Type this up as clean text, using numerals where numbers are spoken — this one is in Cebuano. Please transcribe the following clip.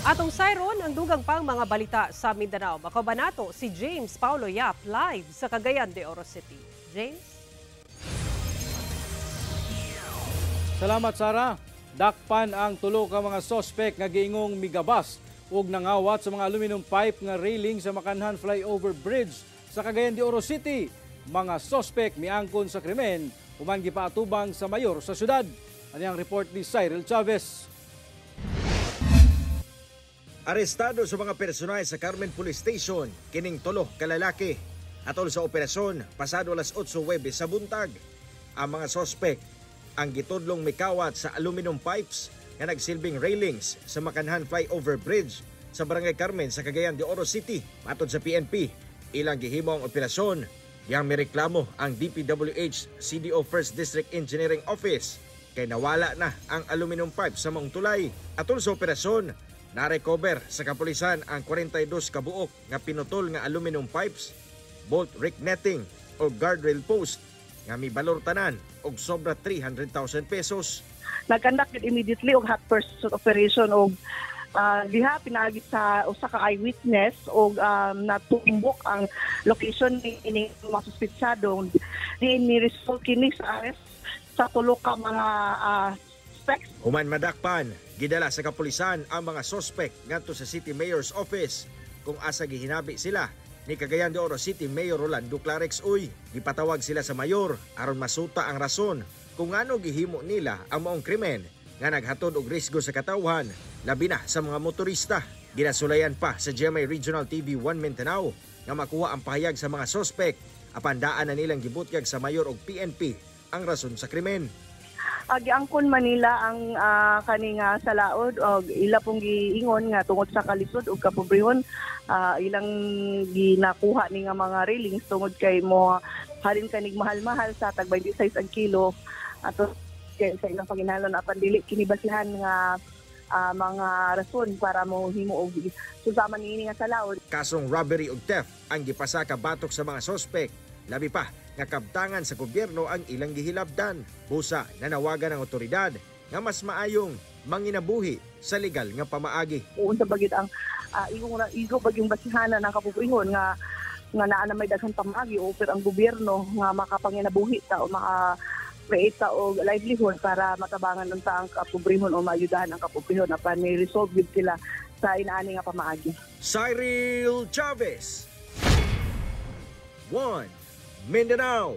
Atong sayron ang dugang pang mga balita sa Mindanao. Makauban nato si James Paulo Yap live sa Cagayan de Oro City. James? Salamat, Sara. Dakpan ang tulo ka mga sospek nga giingong migabas ug nangawat sa mga aluminum pipe nga railing sa Macanhan Flyover Bridge sa Cagayan de Oro City. Mga sospek miangkon sa krimen human gipaatubang sa mayor sa syudad. Ani ang report ni Cyril Chavez. Arestado sa mga personahe sa Carmen Police Station, kining tulo ka lalaki. Atol sa operasyon, pasado alas 8 Huwebes sa buntag. Ang mga sospek ang gitudlong mikawat sa aluminum pipes nga nagsilbing railings sa Macanhan Flyover Bridge sa Barangay Carmen sa Cagayan de Oro City. Matod sa PNP, ilang gihimo ang operasyon yang mireklamo ang DPWH CDO First District Engineering Office kay nawala na ang aluminum pipe sa maong tulay. Atol sa operasyon, na-recover sa kapulisan ang 42 kabuok nga pinutol nga aluminum pipes, bolt rig netting o guardrail post nga mibalor tanan og sobra 300,000 pesos. Nag-conduct immediately og hot pursuit operation og diha pinaagi sa usa ka eyewitness og natumbok ang location ni ining mga suspitsado. Diin ni result kini sa arrest sa tulo ka mga suspects. Human madakpan, gidala sa kapulisan ang mga sospek ngadto sa City Mayor's Office kung asa gihinabi sila ni Cagayan de Oro City Mayor Rolando Klarex Uy. Gipatawag sila sa mayor aron masuta ang rason kung ngano gihimo nila ang maong krimen nga naghatod og risgo sa katawhan, labi na sa mga motorista. Ginasulayan pa sa GMA Regional TV 1 Mindanao nga makuha ang pahayag sa mga sospek apan daan na nilang gibutyag sa mayor og PNP ang rason sa krimen. Giangkon Manila ang kani nga sa laod og ila pong giingon nga tungod sa kalisod ug kapobrehon ilang ginakuha ni nga mga railings tungod kay mo halin kanig mahal-mahal sa tag 26 ang kilo ato kay sa ilang panginahanglan, apan dili kini basihan nga mga rason para mo himo og susama niini nga sa laod. Kasong robbery ug theft ang gipasaka batok sa mga sospek. Labi pa nga kabtangan sa gobyerno ang ilang gihilabdan. Busa nanawagan ang otoridad nga mas maayong manginabuhi sa legal nga pamaagi. Unsa ba gyud ang igo ba yung basihanan ng kapobrehon nga nga naa na may daghan pamaagi o ang gobyerno nga makapanginabuhi ta o maka create ta og livelihood para matabangan unta ang kapobrehon o maayudahan ang kapobrehon apan may resolve gyud sila sa inaani nga pamaagi. Cyril Chavez, 1 Mindanao.